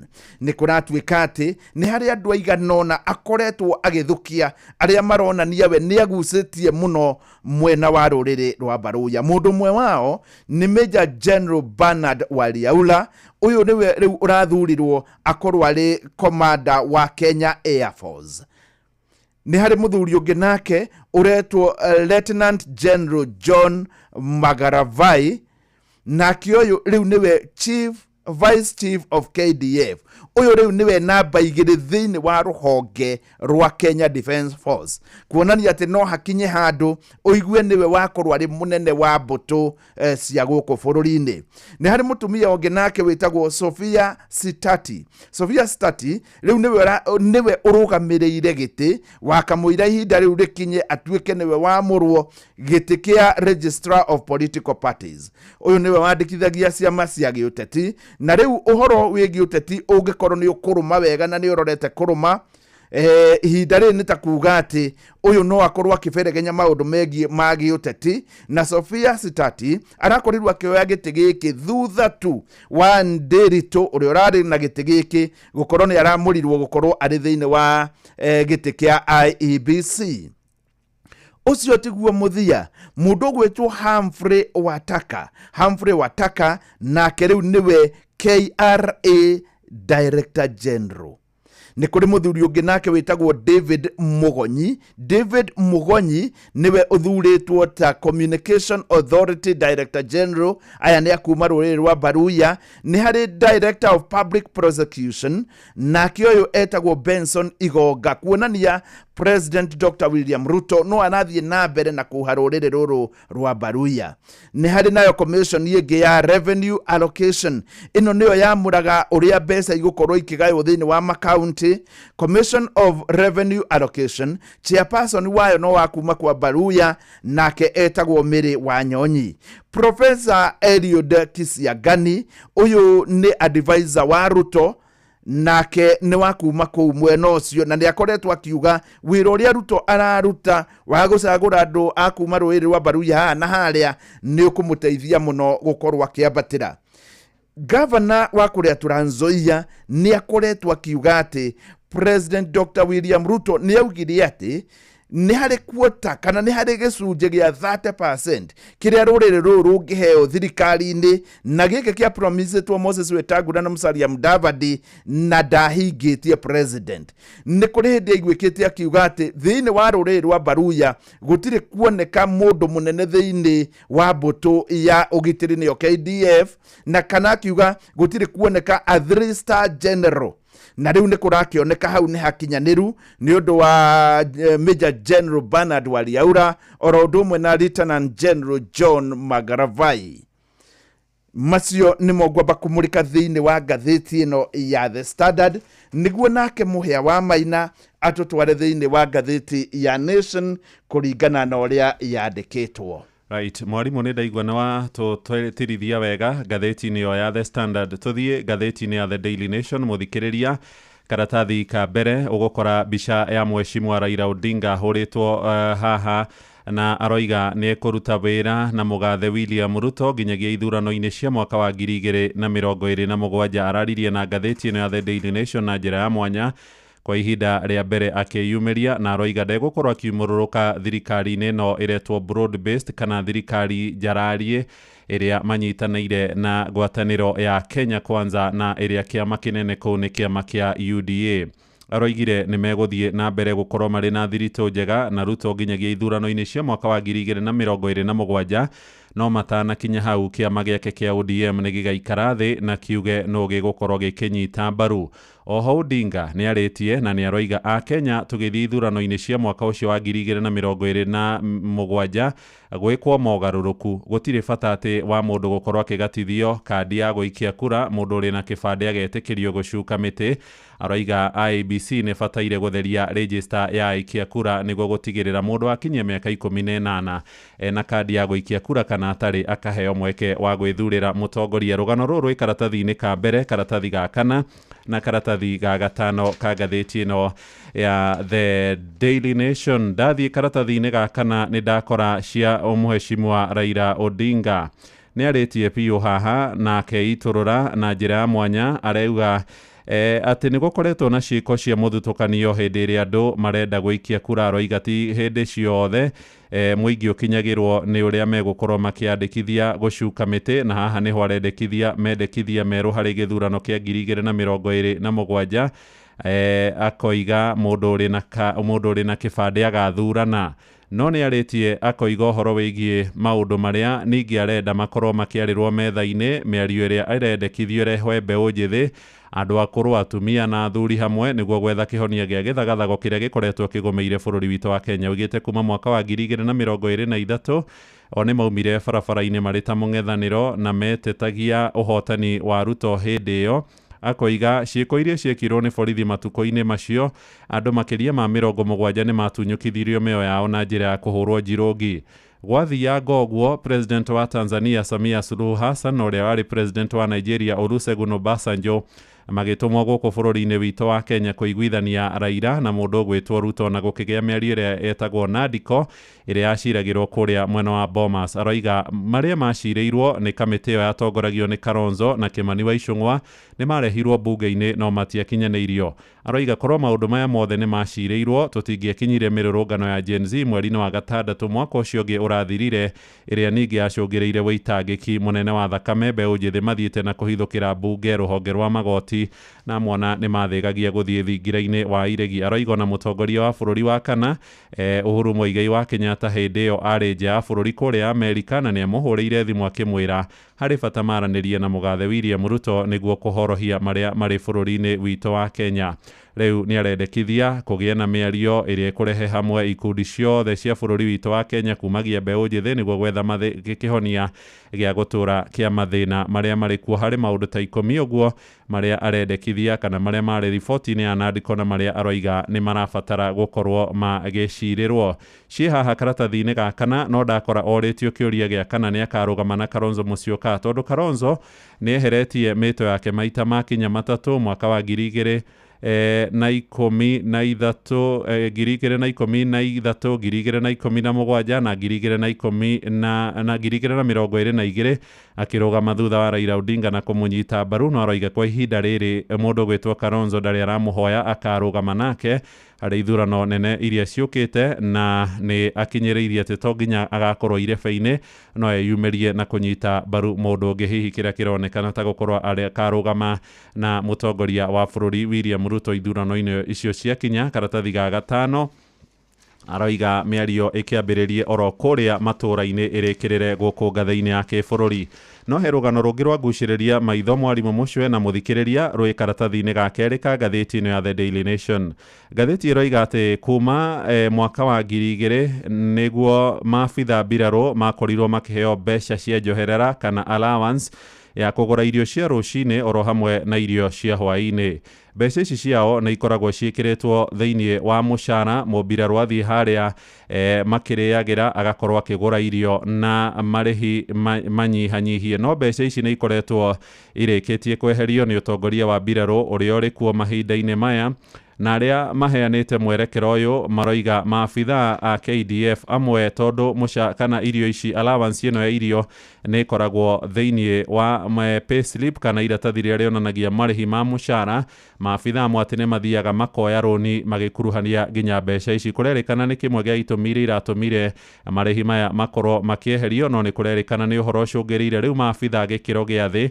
Nĩ kũratuĩka atĩ nĩ harĩ andũ aigana ũna akoretwo agĩthũkia, arĩa maronania we nĩ agucĩtie mũno mwena wa rũrĩrĩ rwa Baluya. Mũndũ ũmwe wao nĩ Major General Bernard Waliaula. Ũyũ nĩwe rĩu ũrathurirwo akorwo arĩ commander wa Kenya Air Force. Nĩ harĩ mũthuri ũngĩ nake ũretwo Lieutenant General John Magaravai. Nake ũyũ rĩu nĩwe chief vice chief of KDF. Ũyũ rĩu nĩwe namba 2 thĩinĩ wa rũhonge rwa Kenya Defence Force, kuonania atĩ no hakinye handũ ũigue nĩwe wakorwo arĩ mũnene wa mbũtũ cia gũkũ bũrũri-inĩ. Nĩ harĩ mũtumia ũngĩ nake wĩtagwo Sophia Sitati. Sophia Sitati rĩu nĩwe ũrũgamĩrĩire gĩtĩ wakamũira ihinda rĩu rĩkinye atuĩke nĩwe wamũrwo gĩtĩ kĩa Registrar of Political Parties. Ũyũ nĩwe wandĩkithagia ciama cia gĩũteti, na rĩu ũhoro wĩgiĩ ũteti ũngĩkorwo nĩ ũkũrũma wega na nĩ ũrorete kũrũma, ihinda rĩrĩ nĩ ta kuga atĩ ũyũ no akorwo akĩberegenya maũndũ megiĩ ma gĩũteti. Na Sophia Sitati arakorirwo akĩoya gĩtĩ gĩkĩ thutha tu wa Ndiritu, ũrĩa ũrarĩ na gĩtĩ gĩkĩ, gũkorwo nĩ aramũrirwo gũkorwo arĩ thĩinĩ wa gĩtĩ kĩa IEBC. Ũcio tiguo mũthia. Mũndũ ũgwĩtwo Humphrey Wataka, Humphrey Wataka nake rĩu nĩwe KRA Director General. Nĩ kũrĩ mũthuri ũngĩ nake wĩtagwo David Mugonyi. David Mugonyi nĩwe ũthurĩtwo ta Communication Authority Director General. Aya nĩ akuma rũrĩrĩ rwa Baruya. Nĩ harĩ Director of Public Prosecution, nake ũyũ etagwo Benson Igonga, kuonania President Dr William Ruto no arathiĩ na mbere na kũha rũrĩrĩ rũrũ rwa Baruya. Nĩ harĩ nayo commission ĩngĩ ya Revenue Allocation. Ĩno nĩyo yamũraga ũrĩa mbeca igũkorwo ikĩgaywo thĩinĩ wa makaunti. Commission of Revenue Allocation, chairperson wayo no wa kuma kwa Baruya, nake etagwo Mary Wanyonyi. Professor Eliud Kisiangani, ũyũ nĩ advisor wa Ruto, nake nĩ wa kuma kũu mwena ũcio, na nĩ akoretwo akiuga wĩra ũrĩa Ruto araruta wa gũcagũra andũ a kuma rũrĩrĩ rwa Baruya haha na harĩa nĩ ũkũmũteithia mũno gũkorwo akĩambatĩra. Gavana wa kũrĩa Trans Nzoia nĩ akoretwo akiuga atĩ President Dr William Ruto nĩ augire atĩ nĩ harĩ kuota kana nĩ harĩ gĩcunjĩ gĩa 30% kĩrĩa rũrĩrĩ rũrũ rũngĩheo thirikari-inĩ, na gĩkĩ kĩa promisĩtwo Moses Wetangula na Musalia Mudavadi na ndahingĩtie president. Nĩ kũrĩ hĩndĩ aiguĩkĩte akiuga atĩ thĩinĩ wa rũrĩrĩ rwa Baruya gũtirĩ kuoneka mũndũ mũnene thĩinĩ wa mbũtũ ya ũgitĩri, nĩyo KDF, na kana akiuga gũtirĩ kuoneka a 3-star general, na rĩu nĩ kũrakĩoneka hau nĩ hakinyanĩru nĩ ũndũ wa Major General Bernard Waliaura oro ũndũ ũmwe na Lieutenant General John Magaravai. Macio nĩmo ngwamba kũmũrĩka thĩinĩ wa ngathĩti ĩno ya The Standard, nĩguo nake Mũhĩa wa Maina atũtware thĩinĩ wa ngathĩti ya Nation kũringana na ũrĩa yandĩkĩtwo. Right, mwarimũ, nĩ ndaigua nĩ watũtirithia wega ngathĩti-inĩ ĩyo ya The Standard. Tũthiĩ ngathĩti-inĩ ya The Daily Nation. Mũthikĩrĩria, karatathi ka mbere ũgũkora mbica ya Mheshimiwa Raila Odinga ahũrĩtwo haha, na aroiga nĩ ekũruta wĩra na mũgathe William Ruto nginyagia ithurano-inĩ cia mwaka wa 2027. Araririe na ngathĩti ĩno ya The Daily Nation na njĩra ya mwanya kwa ihinda rĩa mbere akĩyumĩria, na aroiga ndegũkorwo akiumũrũrũka thirikari-inĩ ĩno ĩretwo broad based kana thirikari njararie ĩrĩa manyitanĩire na ngwatanĩro ya Kenya Kwanza, na ĩrĩa kĩama kĩnene kũu nĩ kĩama kĩa UDA. Aroigire nĩ megũthiĩ na mbere gũkorwo marĩ na thiritũ njega na Ruto nginyagia ithurano-inĩ cia mwaka wa 2027, no matanakinya hau kĩama gĩake kĩa ODM nĩ gĩgaikara thĩ na kiuge no gĩgũkorwo gĩkĩnyita mbaru. Oho Odinga nĩ arĩtie na nĩ aroiga a Kenya tũgĩthiĩ ithurano-inĩ cia mwaka ũcio wa 2027 gwĩkwo mogarũrũku, gũtirĩ bata atĩ wa mũndũ gũkorwo akĩgatithio kandi ya gũikia kura, mũndũ ũrĩ na kĩbandĩ agetĩkĩrio gũcuka mĩtĩ. Aroiga IEBC nĩ bataire gũtheria register ya aikia kura nĩguo gũtigĩrĩra mũndũ akinyia mĩaka 18 ena kandi ya gũikia kura kana atarĩ akaheo mweke wa gwĩthurĩra mũtongoria. Rũgano rũrũ rwĩ karatathi-inĩ ka mbere, karatathi ga kana. na karatathi ga gatano ka ngathĩti ĩno ya The Daily Nation. Ndathiĩ karatathi-inĩ ga kana nĩ ndakora cia mũheshimiwa Raila Odinga. Nĩ arĩtie biũ haha na akeitũrũra na njĩra ya mwanya, arauga atĩ nĩ gũkoretwo na ciĩko cia mũthutũkanio hĩndĩ ĩrĩa andũ marenda gũikia kura. Aroiga ti hĩndĩ ciothe mũingĩ ũkinyagĩrwo nĩ ũrĩa megũkorwo makĩandĩkithia gũcuka mĩtĩ, na haha nĩho arendekithia mendekithia merũ harĩ gĩthurano kĩa 2027. Akoiga mũndũ ũrĩ na kĩbandĩ agathurana. No nĩ arĩtie akoiga ũhoro wĩgiĩ maũndũ marĩa ningĩ arenda makorwo makĩarĩrwo metha-inĩ, mĩario ĩrĩa ĩrendekithio ĩrehwe mbeũ njĩthĩ, andũ akũrũ, atumia na athuri hamwe, nĩguo gwetha kĩhonia gĩa gĩthagathago kĩrĩa gĩkoretwo kĩgũmĩire bũrũri witũ wa Kenya. Oigĩte kuma mwaka wa 2023 o nĩ maumire barabara-inĩ marĩ ta mũng'ethanĩro na metetagia ũhotani wa Ruto hĩndĩ ĩyo. Akoiga ciĩko iria ciekirwo nĩ borithi matukũ-inĩ macio, andũ makĩria ma 70 nĩ matunyũkithirio mĩoyo yao na njĩra ya kũhũrwo njirũngi. Gwathianga ũguo, President wa Tanzania Samia Suluhu Hassan na ũrĩa warĩ President wa Nigeria Olusegun Obasanjo magĩtũmwo gũkũ bũrũri-inĩ witũ wa Kenya kũiguithania Raila na mũndũ ũgwĩtwo Ruto, na gũkĩgĩa mĩario ĩrĩa ĩtagwo Nadiko ĩrĩa yaciragĩrwo kũrĩa mwena wa Bomas. Aroiga marĩa macirĩirwo nĩ kamĩtĩ ĩyo yatongoragio nĩ Kalonzo na Kimani wa Ichung'wa nĩ marehirwo mbunge-inĩ no matiakinyanĩirio. Aroiga korwo maũndũ maya mothe nĩ macirĩirwo tũtingĩakinyire mĩrũrũngano ya Gen Z mweri-inĩ wa gatandatũ mwaka ũcio ũngĩ ũrathirire, ĩrĩa ningĩ yacũngĩrĩire wĩitangĩki mũnene wa thakame, mbeũ njĩthĩ mathiĩte na kũhithũkĩra mbunge, rũhonge rwa magoti, na mwana nĩ mathĩgagia gũthiĩ thingira-inĩ wa iregi. Aroiga na mũtongoria wa bũrũri wa kana Uhuru Muigai wa Kenyatta hĩndĩ ĩyo arĩ nja ya bũrũri kũrĩa Amerika, na nĩ amũhũrĩire thimũ akĩmwĩra harĩ bata maranĩrie na mũgathe William Ruto nĩguo kũhorohia marĩa marĩ bũrũri-inĩ witũ wa Kenya. Rĩu nĩ arendekithia kũgĩe na mĩario ĩrĩa ĩkũrehe hamwe ikundi ciothe cia bũrũri witũ wa Kenya kumagia mbeũ njĩthĩ nĩguo gwetha kĩhonia gĩa gũtũra kĩa mathĩna marĩa marĩ kuo harĩ maũndũ ta 10 ũguo marĩa arendekithia kana marĩa marĩ riboti-inĩ ya Nadiko na marĩa aroiga nĩ marabatara gũkorwo magĩcirĩrwo. Ciĩ haha karatathi-inĩ ga kana, no ndakora orĩtio kĩũria gĩa kana nĩ akarũgama na Kalonzo Musyoka, tondũ Kalonzo nĩ eheretie mĩto yake maita makinya 3 mwaka wa 2013, 2013, 2017 na 2022 akĩrũgama thutha wa Raila Odinga na kũmũnyita mbaru. No aroiga kwa ihinda rĩrĩ mũndũ gwĩtwo Kalonzo ndarĩ aramũhoya akarũgama nake harĩ ithurano nene iria ciũkĩte, na nĩ akinyĩrĩirie atĩ to nginya agakorwo irebe-inĩ, no eyumĩrie na kũnyita mbaru mũndũ ũngĩ, hihi kĩrĩa kĩronekana ta gũkorwo akarũgama na mũtongoria wa bũrũri William Ruto ithurano-inĩ icio ciakinya. Karatathi ga gatano aroiga mĩario ĩkĩambĩrĩrie oro kũrĩa matũũra-inĩ ĩrĩkĩrĩre gũkũ ngathĩ-inĩ ya kĩbũrũri. No he rũgano rũngĩ rwa ngucĩrĩria maitho mwarimũ mũcwe na mũthikĩrĩria rwĩ karatathi-inĩ ga kerĩ ka ngathĩti ĩno ya The Daily Nation. Ngathĩti ĩroiga atĩ kuma mwaka wa 2000 nĩguo maabitha mbirarũ makorirwo makĩheo mbeca cia njoherera kana allowance ya kũgũra irio cia rũcinĩ oro hamwe na irio cia hwaĩ-inĩ. Mbeca ici ciao nĩ ikoragwo ciĩkĩrĩtwo thĩinĩ wa mũcara, mũmbirarũ athiĩ harĩa makĩrĩagĩra agakorwo akĩgũra irio na marĩhi manyihanyihie. No mbeca ici nĩ ikoretwo irĩkĩtie kweherio nĩ ũtongoria wa mbirarũ ũrĩa ũrĩ kuo mahinda-inĩ maya, na arĩa maheanĩte mwerekero ũyũ maroiga maabithaa a KDF amwe, tondũ kana irio ici allowance ĩno ya irio nĩ ĩkoragwo thĩinĩ wa payslip kana iratathi rĩrĩa rĩonanagia marĩhi ma mũcara, maabithaa amwe atĩ nĩ mathiaga makoya rũni magĩkuruhania nginya mbeca ici. Kũrerĩkana nĩ kĩmwe gĩa itũmi iria iratũmire marĩhi maya makorwo makĩeherio, no nĩ kũrerĩkana nĩ ũhoro ũcũngĩrĩire rĩu maabithaa gĩkĩro gĩa thĩ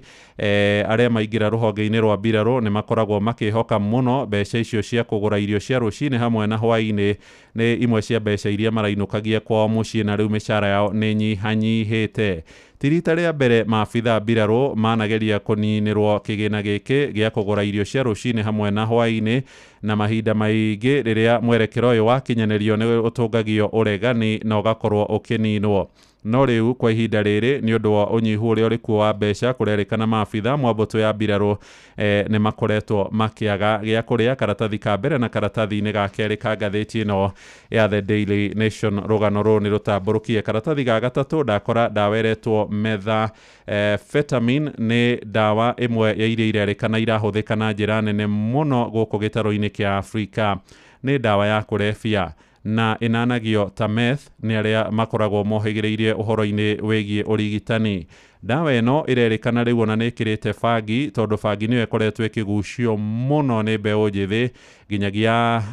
arĩa maingĩra rũhonge-inĩ rwa mbirarũ nĩ makoragwo makĩhoka mũno mbeca icio cia kũgũra irio cia rũcinĩ hamwe na hwaĩ-inĩ nĩ imwe cia mbeca iria marainũkagia kwao mũciĩ, na rĩu mĩcara yao nĩ nyihanyihĩte. Ti rita rĩa mbere maabithaa mbirarũ manageria kũninĩrwo kĩgĩna gĩkĩ gĩa kũgũra irio cia rũcinĩ hamwe na hwaĩ-inĩ, na mahinda maingĩ rĩrĩa mwerekero ũyũ wakinyanĩrio nĩ ũtũngagio ũregani na ũgakorwo ũkĩninwo. No rĩu kwa ihinda rĩrĩ nĩ ũndũ wa ũnyihu ũrĩa ũrĩ kuo wa mbeca, kũrerĩkana maabitha mwambũtũ ya mbirarũ nĩ makoretwo makĩaga gĩa kũrĩa. Karatathi ka mbere na karatathi-inĩ ga kerĩ ka ngathĩti ĩno ya The Daily Nation rũgano rũrũ nĩ rũtambũrũkie. Karatathi ga gatatũ ndakora ndawa ĩretwo methamphetamine nĩ ndawa ĩmwe ya iria irerĩkana irahũthĩka na njĩra nene mũno gũkũ gĩtarũ-inĩ kĩa Afrika. Nĩ ndawa ya kũrebia na ĩnanagio ta meth nĩ arĩa makoragwo mohĩgĩrĩirie ũhoro-inĩ wĩgiĩ ũrigitani. Ndawa ĩno ĩrerĩkana rĩu ona nĩ ĩkĩrĩte bangi, tondũ bangi nĩyo ĩkoretwo ĩkĩgucio mũno nĩ mbeũ njĩthĩ nginyagia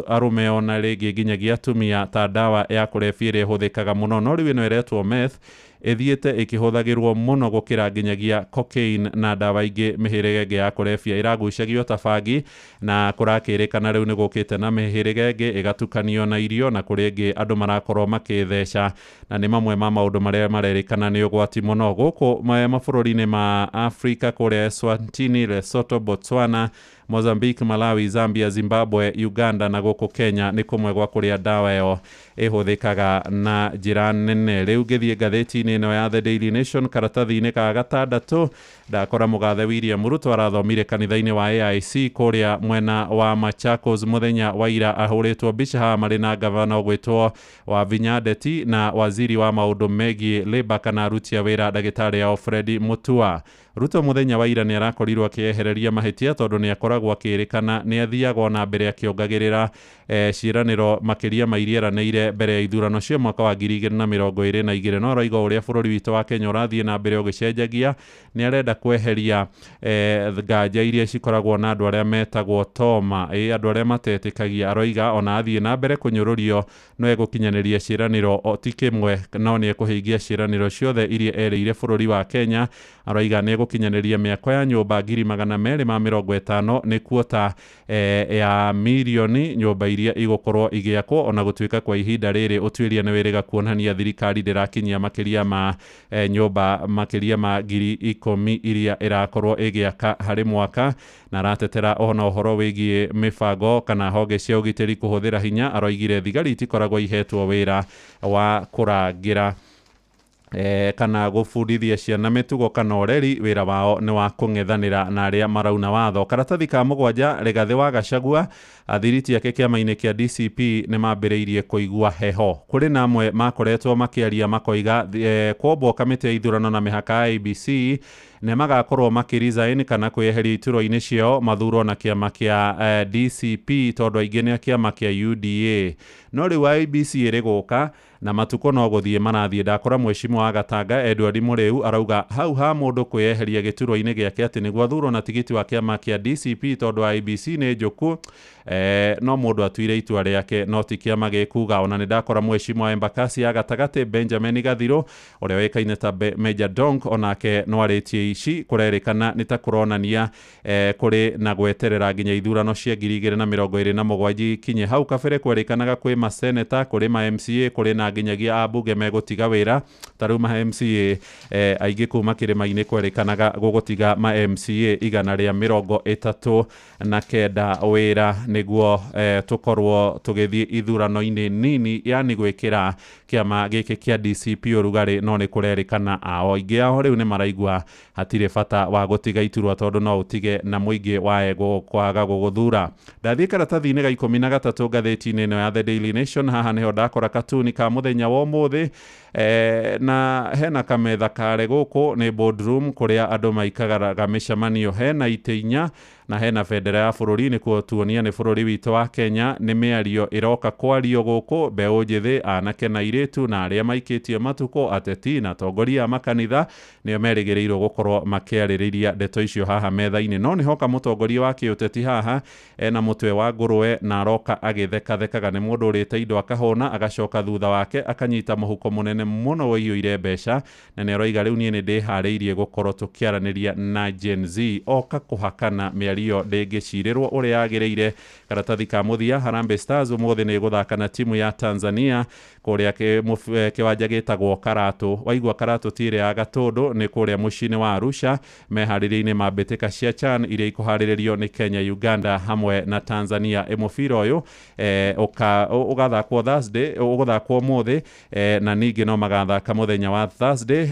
arũme ona rĩngĩ nginyagia atumia ta ndawa ya kũrebia ĩrĩa ĩhũthĩkaga mũno. No rĩu ĩno ĩretwo meth ĩthiĩte ĩkĩhũthagĩrwo mũno gũkĩra nginyagia cocaine na ndawa ingĩ mĩhĩrĩga ĩngĩ ya kũrebia. Ĩragucagio ta bangi na kũrakĩrĩkana rĩu nĩ gũkĩte na mĩhĩrĩga ĩngĩ ĩgatukanio na irio, na kũrĩ ĩngĩ andũ marakorwo makĩtheca, na nĩ mamwe ma maũndũ marĩa marerĩkana nĩ ũgwati mũno gũkũ mabũrũri-inĩ ma Afrika, kũrĩa Eswatini, Lesotho, Botswana, Mozambique, Malawi, Zambia, Zimbabwe, Uganda na gũkũ Kenya nĩ kũmwe gwa kũrĩa ndawa ĩyo ĩhũthĩkaga na njĩra nene. Rĩu ngĩthiĩ ngathĩti-inĩ ĩno ya The Daily Nation karatathi-inĩ ka gatandatũ ndakora mũgathe William Ruto arathomire kanitha-inĩ wa AIC kũrĩa mwena wa Machakos mũthenya wa ira, ahũrĩtwo mbica haha marĩ na gavana ũgwĩtwo Wavinya Ndeti na waziri wa maũndũ megiĩ labour kana aruti a wĩra ndagĩtarĩ Alfred Mutua. Ruto mũthenya wa ira nĩ arakorirwo akĩehereria mahĩtia tondũ nĩ akoragwo akĩrĩkana nĩ athiaga na mbere akĩongagĩrĩra ciĩranĩro makĩria ma iria eranĩire mbere ya ithurano cia mwaka wa 2022. No aroiga ũrĩa bũrũri witũ wa Kenya ũrathiĩ na mbere ũgĩcenjagia, nĩ arenda kweheria nganja iria cikoragwo na andũ arĩa metagwo toma, andũ arĩa matetĩkagia. Aroiga ona athiĩ na mbere kũnyũrũrio no egũkinyanĩria ciĩranĩro o ti kĩmwe, no nĩ ekũhingia ciĩranĩro ciothe iria erĩire bũrũri wa Kenya. Aroiga nĩ egũkinyanĩria mĩako ya nyũmba 250,000 nĩ kuota ya mirioni nyũmba iria igũkorwo igĩakwo, ona gũtuĩka kwa ihinda rĩrĩ ũtuĩria nĩ wĩrĩga kuonania thirikari ndĩrakinyia makĩria ma nyũmba makĩria ma 10,000 iria ĩrakorwo ĩgĩaka harĩ mwaka. Na aratetera ona ũhoro wĩgiĩ mĩbango kana honge cia ũgitĩri kũhũthĩra hinya. Aroigire thigari itikoragwo ihetwo wĩra wa kũrangĩra kana gũbundithia ciana mĩtugo kana ũreri, wĩra wao nĩ wa kũng'ethanĩra na arĩa marauna watho. Karatathi ka mũgwanja, Rigathĩ wa Gachagua athiriti ake kĩama-inĩ kĩa DCP nĩ mambĩrĩirie kũigua heho. Kũrĩ na amwe makoretwo makĩaria makoiga kwombwo kamĩtĩ ya ithurano na mĩhaka ya IEBC nĩ magakorwo makĩresign kana kwĩyeheria iturwa-inĩ ciao mathurwo na kĩama kĩa DCP tondũ aingĩ nĩ a kĩama kĩa UDA. No rĩu IEBC ĩrĩ gũka na matukũ no gũthiĩ marathiĩ. Ndakora mwecimu wa Gatanga Edward Mũrĩu arauga hau ha mũndũ kwĩyeheria gĩturwa-inĩ gĩake atĩ nĩguo athurwo na tigiti wa kĩama kĩa DCP tondũ IEBC nĩ njũku, no mũndũ atuire itua rĩake no ti kĩama gĩkuga. Ona nĩ ndakora mwecimu wa Embakasi ya gatagatĩ Benjamin Gathiro ũrĩa ũĩkaine ta Major Donk onake no arĩtie ici, kũrerĩkana nĩ ta kũronania kũrĩ na gweterera nginya ithurano cia 2027 ikinye. Hau kabere kwerĩkanaga kwĩ maseneta, kũrĩ ma MCA, kũrĩ na nginyagia ambunge megũtiga wĩra. Ta rĩu ma MCA aingĩ kuma kĩrĩma-inĩ kwerĩkanaga gũgũtiga ma MCA 139 wĩra nĩguo tũkorwo tũgĩthiĩ ithurano-inĩ nini, yani gwĩkĩra kĩama gĩkĩ kĩa DCP ũrugarĩ. No nĩ kũrerĩkana ao aingĩ ao rĩu nĩ maraigua hatirĩ bata wa gũtiga iturwa tondũ no ũtige na mũingĩ wae kwaga gũgũthura. Ndathiĩ karatathi-inĩ ga 13 ngathĩti-inĩ ĩno ya The Daily Nation, haha nĩho ndakora katuni ka mũthenya wa ũmũthĩ na hena kametha kare gũkũ nĩ boardroom kũrĩa andũ maikaraga mĩcemanio. Hena itĩ inya na hena bendera ya bũrũri nĩkuo tuonia nĩ bũrũri witũ wa Kenya. Nĩ mĩario ĩroka kwario gũkũ, mbeũ njĩthĩ, anake na airĩtu na arĩa maikĩtie matukũ, ateti na atongoria a makanitha nĩo merĩgĩrĩirwo gũkorwo makĩarĩrĩria ndeto icio haha metha-inĩ. No nĩhoka mũtongoria wa kĩũteti haha ena mũtwe wa ngũrwe na aroka agĩthekathekaga, nĩ mũndũ ũrĩte indo akahũna, agacoka thutha wake akanyita mũhuko mũnene mũno ũiyũire mbeca, na nĩ aroiga rĩu niĩ nĩ ndĩharĩirie gũkorwo tũkĩaranĩria na Gen Z, oka kũhakana mĩario ndĩngĩcirĩrwo ũrĩa yagĩrĩire. Karatathi ka mũthia, Harambee Stars ũmũthĩ nĩ ĩgũthaka na timu ya Tanzania Kũrĩa kĩwanja gĩtagwo Karatu. Waigua Karatu ti ĩrĩa ya Gatũndũ, nĩ kũrĩa mũciĩ-inĩ wa Arusha, meharĩria-inĩ ma mbĩtĩka cia CHAN iria ikũharĩrĩrio nĩ Kenya, Uganda hamwe na Tanzania. Mũbira ũyũ ũgathakwo Thursday, ũgũthakwo ũmũthĩ, na ningĩ no magathaka mũthenya wa Thursday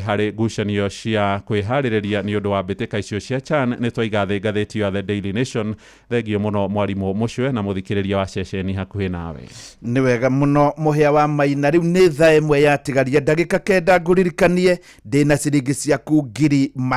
harĩ ngucanio cia kwĩharĩrĩria nĩ ũndũ wa mbĩtĩka icio cia CHAN. Nĩ twaiga thĩ ngathĩti ya The Daily Nation. Thengio mũno mwarimũ Mũcwe na mũthikĩrĩria wa ceceni hakuhĩ nawe. Nĩ wega mũno, mũhĩa wa maina. Rĩu nĩ thaa 1 yatigaria ndagĩka 9. Ngũririkanie ndĩna ciringi ciaku ngiri